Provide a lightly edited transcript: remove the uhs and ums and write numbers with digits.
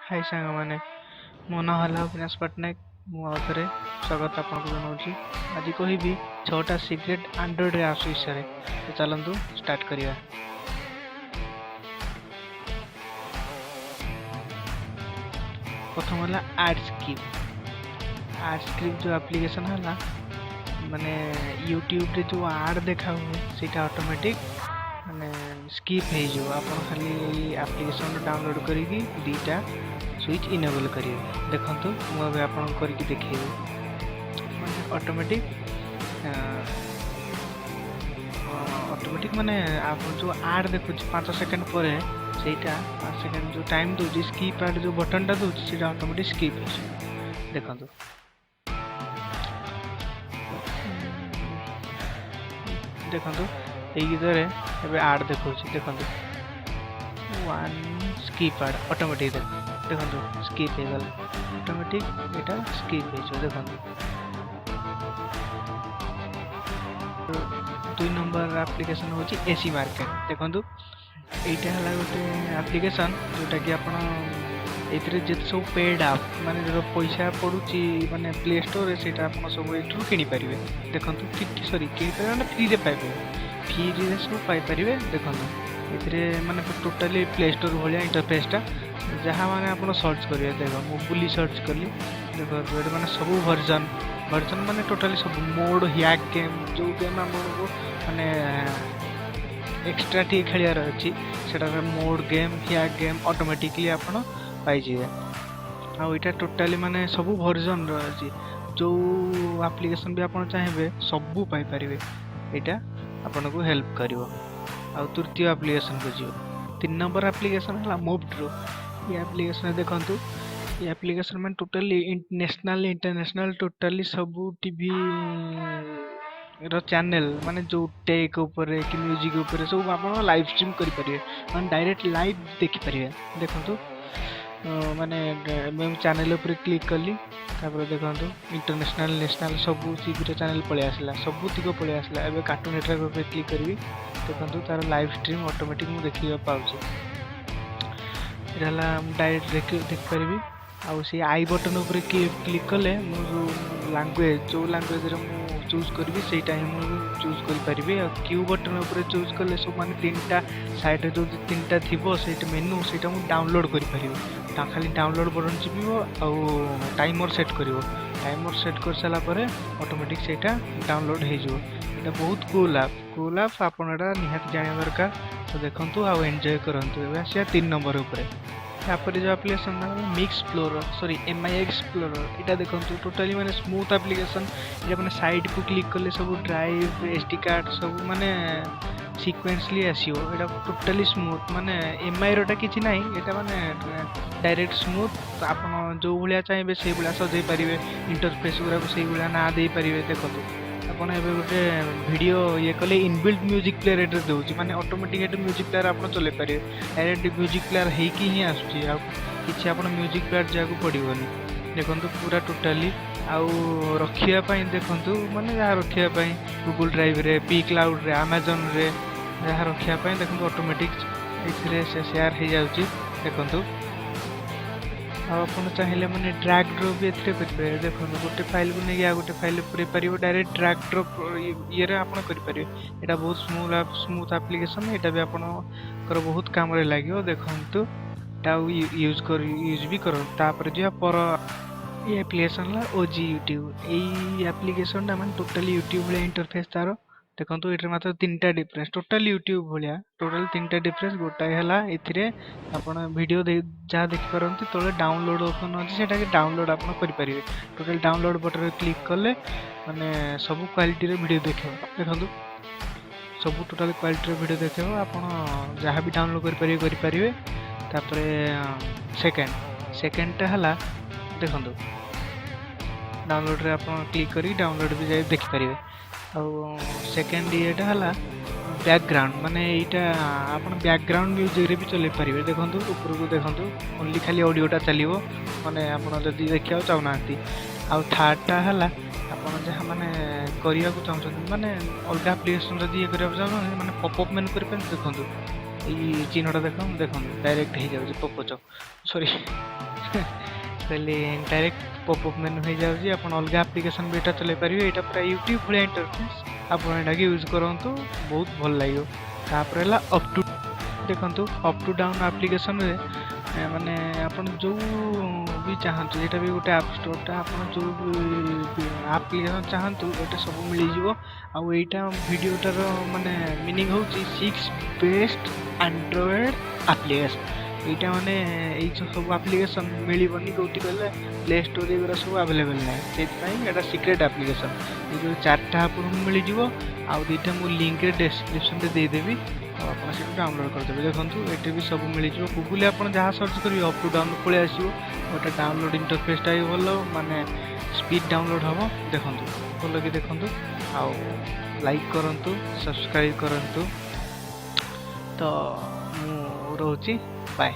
High ସାଙ୍ଗମାନେ, ମୋ ନାଁ ହେଲା ଅବିନାଶ ପଟ୍ଟନାୟକ। ମୁଁ ଆଉ ଥରେ ସ୍ୱାଗତ ଆପଣଙ୍କୁ ଜଣାଉଛି। ଆଜି କହିବି 6ଟା ସିକ୍ରେଟ୍ ଆଣ୍ଡ୍ରଏଡ଼୍ ଆପ୍ସ ବିଷୟରେ। ତ ଚାଲନ୍ତୁ ଷ୍ଟାର୍ଟ କରିବା। ପ୍ରଥମ ହେଲା ଆଡ୍ ସ୍କିପ୍। ଆଡ୍ ସ୍କିପ୍ ଯେଉଁ ଆପ୍ଲିକେସନ୍ ହେଲା, ମାନେ ୟୁଟ୍ୟୁବରେ ଯେଉଁ ଆଡ଼୍ ଦେଖା ହୁଏ, ସେଇଟା ଅଟୋମେଟିକ୍ ମାନେ ସ୍କିପ୍ ହେଇଯିବ। ଆପଣ ଖାଲି ଏଇ ଆପ୍ଲିକେସନ୍ ଡାଉନଲୋଡ଼୍ କରିକି 2ଟା ସୁଇଚ୍ ଇନେବଲ୍ କରିବେ। ଦେଖନ୍ତୁ, ମୁଁ ଏବେ ଆପଣଙ୍କୁ କରିକି ଦେଖେଇବି। ମାନେ ଅଟୋମେଟିକ୍ ମାନେ ଆପଣ ଯେଉଁ ଆଡ଼୍ ଦେଖୁଛି 5 ସେକେଣ୍ଡ ପରେ, ସେଇଟା 5 ସେକେଣ୍ଡ ଯେଉଁ ଟାଇମ୍ ଦେଉଛି, ସ୍କିପ୍ ଆଡ଼୍ ଯେଉଁ ବଟନ୍ଟା ଦେଉଛି, ସେଇଟା ଅଟୋମେଟିକ୍ ସ୍କିପ୍ ହେଇଯିବ। ଦେଖନ୍ତୁ, ଦେଖନ୍ତୁ, ଏଇ ଗୀତରେ ଏବେ ଆଡ଼୍ ଦେଖାଉଛି। ଦେଖନ୍ତୁ, ୱାନ୍ ସ୍କିପ୍ ଆଡ଼୍ ଅଟୋମେଟିକ୍। ଦେଖନ୍ତୁ, ସ୍କିପ୍ ହେଇଗଲା। ଅଟୋମେଟିକ୍ ଏଇଟା ସ୍କିପ୍ ହେଇଯିବ। ଦେଖନ୍ତୁ, 2 ନମ୍ବର ଆପ୍ଲିକେସନ୍ ହେଉଛି ଏସି ମାର୍କେଟ। ଦେଖନ୍ତୁ, ଏଇଟା ହେଲା ଗୋଟେ ଆପ୍ଲିକେସନ୍ ଯେଉଁଟାକି ଆପଣ ଏଇଥିରେ ଯେତେ ସବୁ ପେଡ୍ ଆପ୍, ମାନେ ଯେଉଁଟା ପଇସା ପଡ଼ୁଛି ମାନେ ପ୍ଲେ ଷ୍ଟୋରରେ, ସେଇଟା ଆପଣ ସବୁ ଏଇଥିରୁ କିଣିପାରିବେ। ଦେଖନ୍ତୁ, ସରି, କିଣିପାରିବେ ମାନେ ଫ୍ରିରେ ପାଇପାରିବେ, ଫ୍ରିରେ ସବୁ ପାଇପାରିବେ। ଦେଖନ୍ତୁ, ଏଥିରେ ମାନେ ଟୋଟାଲି ପ୍ଲେ ଷ୍ଟୋର୍ ଭଳିଆ ଇଣ୍ଟରଫେସ୍ଟା। ଯାହା ମାନେ ଆପଣ ସର୍ଚ୍ଚ କରିବେ, ଦେଖ, ମୁଁ ବୋଲି ସର୍ଚ୍ଚ କଲି। ଦେଖନ୍ତୁ, ଏଠି ମାନେ ସବୁ ଭର୍ଜନ୍ ଭର୍ଜନ୍ ମାନେ ଟୋଟାଲି ସବୁ ମୋଡ଼, ହ୍ୟାକ୍ ଗେମ୍, ଯେଉଁ ଗେମ୍ ଆପଣଙ୍କୁ ମାନେ ଏକ୍ସଟ୍ରା ଟିକେ ଖେଳିବାର ଅଛି, ସେଟାର ମୋଡ଼ ଗେମ୍, ହ୍ୟାକ୍ ଗେମ୍ ଅଟୋମେଟିକଲି ଆପଣ ପାଇଯିବେ। ଆଉ ଏଇଟା ଟୋଟାଲି ମାନେ ସବୁ ଭର୍ଜନ୍ର ଅଛି। ଯେଉଁ ଆପ୍ଲିକେସନ୍ ବି ଆପଣ ଚାହିଁବେ, ସବୁ ପାଇପାରିବେ। ଏଇଟା ଆପଣଙ୍କୁ ହେଲ୍ପ କରିବ। ଆଉ ତୃତୀୟ ଆପ୍ଲିକେସନ୍କୁ ଯିବ। 3 ନମ୍ବର ଆପ୍ଲିକେସନ୍ ହେଲା ମୁଭ୍ ଡ୍ରୋ। ଏ ଆପ୍ଲିକେସନ୍ ଦେଖନ୍ତୁ, ଏ ଆପ୍ଲିକେସନ୍ ମାନେ ଟୋଟାଲି ନ୍ୟାସନାଲ୍, ଇଣ୍ଟରନ୍ୟାସନାଲ୍, ଟୋଟାଲି ସବୁ ଟିଭି ର ଚ୍ୟାନେଲ୍, ମାନେ ଯେଉଁ ଟେକ୍ ଉପରେ କି ମ୍ୟୁଜିକ୍ ଉପରେ ସବୁ ଆପଣ ଲାଇଭ୍ ଷ୍ଟ୍ରିମ୍ କରିପାରିବେ, ମାନେ ଡାଇରେକ୍ଟ ଲାଇଭ୍ ଦେଖିପାରିବେ। ଦେଖନ୍ତୁ, ମାନେ ମୁଁ ଚ୍ୟାନେଲ୍ ଉପରେ କ୍ଲିକ୍ କଲି। ତାପରେ ଦେଖନ୍ତୁ, ଇଣ୍ଟରନ୍ୟାସନାଲ୍, ନ୍ୟାସନାଲ୍ ସବୁ ଟିଭିର ଚ୍ୟାନେଲ୍ ପଳେଇ ଆସିଲା, ସବୁତିକ ପଳେଇ ଆସିଲା। ଏବେ କାର୍ଟୁନ୍ ନେଟୱାର୍କ ଉପରେ କ୍ଲିକ୍ କରିବି। ଦେଖନ୍ତୁ, ତାର ଲାଇଭ୍ ଷ୍ଟ୍ରିମ୍ ଅଟୋମେଟିକ୍ ମୁଁ ଦେଖିବାକୁ ପାଉଛି। ଏଇଟା ହେଲା ମୁଁ ଡାଇରେକ୍ଟ ଦେଖିପାରିବି। ଆଉ ସେଇ I button ଉପରେ କ୍ଲିକ୍ କଲେ ମୁଁ ଯେଉଁ ଲାଙ୍ଗୁଏଜ୍, ଯେଉଁ ଲାଙ୍ଗୁଏଜ୍ରେ ମୁଁ ଚୁଜ୍ କରିବି, ସେଇଟା ହିଁ ମୁଁ ଚୁଜ୍ କରିପାରିବି। ଆଉ କ୍ୟୁ ବଟନ୍ ଉପରେ ଚୁଜ୍ କଲେ ସବୁ ମାନେ ତିନିଟା ସାଇଡ଼୍ରେ ଯେଉଁ ତିନିଟା ଥିବ ସେଇଟା ମେନୁ, ସେଇଟା ମୁଁ ଡାଉନଲୋଡ଼୍ କରିପାରିବି। ଖାଲି ଡାଉନଲୋଡ଼୍ ବଟନ୍ ଚିପିବ ଆଉ ଟାଇମର୍ ସେଟ୍ କରିବ। ଟାଇମର୍ ସେଟ୍ କରିସାରିଲା ପରେ ଅଟୋମେଟିକ୍ ସେଇଟା ଡାଉନଲୋଡ଼୍ ହେଇଯିବ। ଏଇଟା ବହୁତ କୁଲ୍ ଆପ୍, କୁଲ୍ ଆପ୍। ଆପଣ ଏଇଟା ନିହାତି ଜାଣିବା ଦରକାର। ତ ଦେଖନ୍ତୁ ଆଉ ଏନ୍ଜୟ କରନ୍ତୁ। ଏବେ ଆସିବା 3 ନମ୍ବର ଉପରେ। ତାପରେ ଯେଉଁ application MiXplorer, sorry, M I X plorer. ଏଇଟା ଦେଖନ୍ତୁ, ଟୋଟାଲି ମାନେ ସ୍ମୁଥ୍ ଆପ୍ଲିକେସନ୍ ଏଇଟା। ମାନେ ସାଇଡ଼୍କୁ କ୍ଲିକ୍ କଲେ ସବୁ ଡ୍ରାଇଭ୍, ଏସ୍ ଡି କାର୍ଡ଼ ସବୁ ମାନେ ସିକ୍ୱେନ୍ସଲି ଆସିବ। ଏଇଟା ଟୋଟାଲି ସ୍ମୁଥ୍, ମାନେ ଏମ୍ଆଇରଟା କିଛି ନାହିଁ। ଏଇଟା ମାନେ ଡାଇରେକ୍ଟ ସ୍ମୁଥ୍। ଆପଣ ଯେଉଁ ଭଳିଆ ଚାହିଁବେ, ସେଇଭଳିଆ ସଜେଇ ପାରିବେ। ଇଣ୍ଟରଫେସ୍ ଗୁଡ଼ାକୁ ସେଇଭଳିଆ ନାଁ ଦେଇପାରିବେ। ଦେଖନ୍ତୁ, ଆପଣ ଏବେ ଗୋଟେ ଭିଡ଼ିଓ ଇଏ କଲେ ଇନବିଲ୍ଟ ମ୍ୟୁଜିକ୍ ପ୍ଲେୟର୍ ଏଠାରେ ଦେଉଛି, ମାନେ ଅଟୋମେଟିକ୍ ଏଠି ମ୍ୟୁଜିକ୍ ପ୍ଲେୟର୍ ଆପଣ ଚଲେଇ ପାରିବେ। ଡାଇରେକ୍ଟ ମ୍ୟୁଜିକ୍ ପ୍ଲେୟର୍ ହେଇକି ହିଁ ଆସୁଛି, ଆଉ କିଛି ଆପଣ ମ୍ୟୁଜିକ୍ ପ୍ଲେୟର୍ ଯିବାକୁ ପଡ଼ିବନି। ଦେଖନ୍ତୁ, ପୁରା ଟୋଟାଲି। ଆଉ ରଖିବା ପାଇଁ ଦେଖନ୍ତୁ, ମାନେ ଯାହା ରଖିବା ପାଇଁ ଗୁଗୁଲ୍ ଡ୍ରାଇଭ୍ରେ, ପି କ୍ଲାଉଡ଼୍ରେ, ଆମାଜନ୍ରେ ଯାହା ରଖିବା ପାଇଁ, ଦେଖନ୍ତୁ, ଅଟୋମେଟିକ୍ ଏଥିରେ ସେ ସେୟାର ହେଇଯାଉଛି। ଦେଖନ୍ତୁ, ଆଉ ଆପଣ ଚାହିଁଲେ ମାନେ ଡ୍ରାଗ୍ ଡ୍ରପ୍ ବି ଏଥିରେ କରିପାରିବେ। ଦେଖନ୍ତୁ, ଗୋଟେ ଫାଇଲ୍କୁ ନେଇକି ଆଉ ଗୋଟେ ଫାଇଲ୍ ପୁରେଇ ପାରିବ। ଡାଇରେକ୍ଟ ଡ୍ରାଗ୍ ଡ୍ରପ୍ ଇଏରେ ଆପଣ କରିପାରିବେ। ଏଇଟା ବହୁତ ସ୍ମୁଥ୍ ଆପ୍ଲିକେସନ୍। ଏଇଟା ବି ଆପଣଙ୍କର ବହୁତ କାମରେ ଲାଗିବ। ଦେଖନ୍ତୁ, ଏଇଟା ଆଉ ୟୁଜ୍ କରି ୟୁଜ୍ ବି କରନ୍ତୁ। ତାପରେ ଯିବା ପର ଏଇ ଆପ୍ଲିକେସନ୍ ହେଲା ଓଜି ୟୁଟ୍ୟୁବ୍। ଏଇ ଆପ୍ଲିକେସନ୍ଟା ମାନେ ଟୋଟାଲି ୟୁଟ୍ୟୁବ୍ ଭଳିଆ ଇଣ୍ଟରଫେସ୍ ତାର। ଦେଖନ୍ତୁ, ଏଇଥିରେ ମାତ୍ର ତିନିଟା ଡିଫରେନ୍ସ। ଟୋଟାଲି ୟୁଟ୍ୟୁବ୍ ଭଳିଆ, ଟୋଟାଲି ତିନିଟା ଡିଫରେନ୍ସ। ଗୋଟାଏ ହେଲା ଏଥିରେ ଆପଣ ଭିଡ଼ିଓ ଯାହା ଦେଖିପାରନ୍ତି, ତଳେ ଡାଉନଲୋଡ଼୍ ଅପସନ୍ ଅଛି, ସେଇଟାକି ଡାଉନଲୋଡ଼୍ ଆପଣ କରିପାରିବେ। ଟୋଟାଲି ଡାଉନଲୋଡ଼୍ ବଟନ୍ରେ କ୍ଲିକ୍ କଲେ ମାନେ ସବୁ କ୍ୱାଲିଟିର ଭିଡ଼ିଓ ଦେଖେଇବ। ଦେଖନ୍ତୁ, ସବୁ ଟୋଟାଲି କ୍ୱାଲିଟିର ଭିଡ଼ିଓ ଦେଖେଇବ। ଆପଣ ଯାହା ବି ଡାଉନଲୋଡ଼୍ କରିପାରିବେ, କରିପାରିବେ। ତାପରେ ସେକେଣ୍ଡଟା ହେଲା, ଦେଖନ୍ତୁ, ଡାଉନଲୋଡ଼୍ରେ ଆପଣ କ୍ଲିକ୍ କରିକି ଡାଉନଲୋଡ଼୍ ବି ଯାଇ ଦେଖିପାରିବେ। ଆଉ ସେକେଣ୍ଡ ଇଏଟା ହେଲା ବ୍ୟାକଗ୍ରାଉଣ୍ଡ, ମାନେ ଏଇଟା ଆପଣ ବ୍ୟାକଗ୍ରାଉଣ୍ଡ ମ୍ୟୁଜିକ୍ରେ ବି ଚଲେଇ ପାରିବେ। ଦେଖନ୍ତୁ, ଉପରକୁ ଦେଖନ୍ତୁ, ଓନ୍ଲି ଖାଲି ଅଡ଼ିଓଟା ଚାଲିବ, ମାନେ ଆପଣ ଯଦି ଦେଖିବାକୁ ଚାହୁଁନାହାନ୍ତି। ଆଉ ଥାର୍ଡ଼ଟା ହେଲା ଆପଣ ଯାହା ମାନେ କରିବାକୁ ଚାହୁଁଛନ୍ତି, ମାନେ ଅଲଗା ଆପ୍ଲିକେସନ୍ ଯଦି ଇଏ କରିବାକୁ ଚାହୁଁଛନ୍ତି, ମାନେ ପପ୍ ମେନୁ କରିପାରିବେ। ଦେଖନ୍ତୁ, ଏଇ ଚିହ୍ନଟା ଦେଖନ୍ତୁ, ଦେଖନ୍ତୁ, ଡାଇରେକ୍ଟ ହେଇଯାଉଛି ପପଚ, ସରି କହିଲି, ଡାଇରେକ୍ଟ ପପ୍ ମେନୁ ହେଇଯାଉଛି। ଆପଣ ଅଲଗା ଆପ୍ଲିକେସନ୍ ବି ଏଇଟା ଚଲେଇ ପାରିବେ। ଏଇଟା ପୁରା ୟୁଟ୍ୟୁବ୍ ଭଳିଆ ଇଣ୍ଟରଫେସ୍। ଆପଣ ଏଇଟାକୁ ୟୁଜ୍ କରନ୍ତୁ, ବହୁତ ଭଲ ଲାଗିବ। ତାପରେ ହେଲା ଅପ୍ ଟୁ, ଦେଖନ୍ତୁ, ଅପ୍ ଟୁ ଡାଉନ୍ ଆପ୍ଲିକେସନ୍ରେ ମାନେ ଆପଣ ଯେଉଁ ବି ଚାହାନ୍ତୁ, ଏଇଟା ବି ଗୋଟେ ଆପ୍ ଷ୍ଟୋରଟା। ଆପଣ ଯେଉଁ ବି ଆପ୍ଲିକେସନ୍ ଚାହାନ୍ତୁ, ଏଇଟା ସବୁ ମିଳିଯିବ। ଆଉ ଏଇଟା ଭିଡ଼ିଓଟାର ମାନେ ମିନିଂ ହେଉଛି ସିକ୍ସ ବେଷ୍ଟ ଆଣ୍ଡ୍ରଏଡ଼୍ ଆପ୍ଲିକେସନ୍। ଏଇଟା ମାନେ ଏଇ ସବୁ ଆପ୍ଲିକେସନ୍ ମିଳିବନି କେଉଁଠି କହିଲେ, ପ୍ଲେ ଷ୍ଟୋର୍ ଏଗୁଡ଼ା ସବୁ ଆଭେଲେବଲ୍ ନାହିଁ। ସେଇଥିପାଇଁ ଏଇଟା ସିକ୍ରେଟ୍ ଆପ୍ଲିକେସନ୍। ଏଇ ଯେଉଁ ଚାରିଟା ଆପଣଙ୍କୁ ମିଳିଯିବ, ଆଉ ଦୁଇଟା ମୁଁ ଲିଙ୍କରେ ଡେସ୍କ୍ରିପସନ୍ରେ ଦେଇଦେବି, ଆଉ ଆପଣ ସେଠୁ ଡାଉନଲୋଡ଼୍ କରିଦେବେ। ଦେଖନ୍ତୁ, ଏଠି ବି ସବୁ ମିଳିଯିବ। ଗୁଗୁଲରେ ଆପଣ ଯାହା ସର୍ଚ୍ଚ କରିବେ, ଅପ୍ ଟୁ ଡାଉନ୍ ପଳେଇ ଆସିବ। ଆଉ ଏଟା ଡାଉନଲୋଡ଼୍ ଇଣ୍ଟରଫେସ୍ଟା ବି ଭଲ, ମାନେ ସ୍ପିଡ୍ ଡାଉନଲୋଡ଼୍ ହେବ। ଦେଖନ୍ତୁ, ଭଲ କି ଦେଖନ୍ତୁ ଆଉ ଲାଇକ୍ କରନ୍ତୁ, ସବସ୍କ୍ରାଇବ୍ କରନ୍ତୁ। ତ ମୁଁ ରହୁଛି, ବାଏ।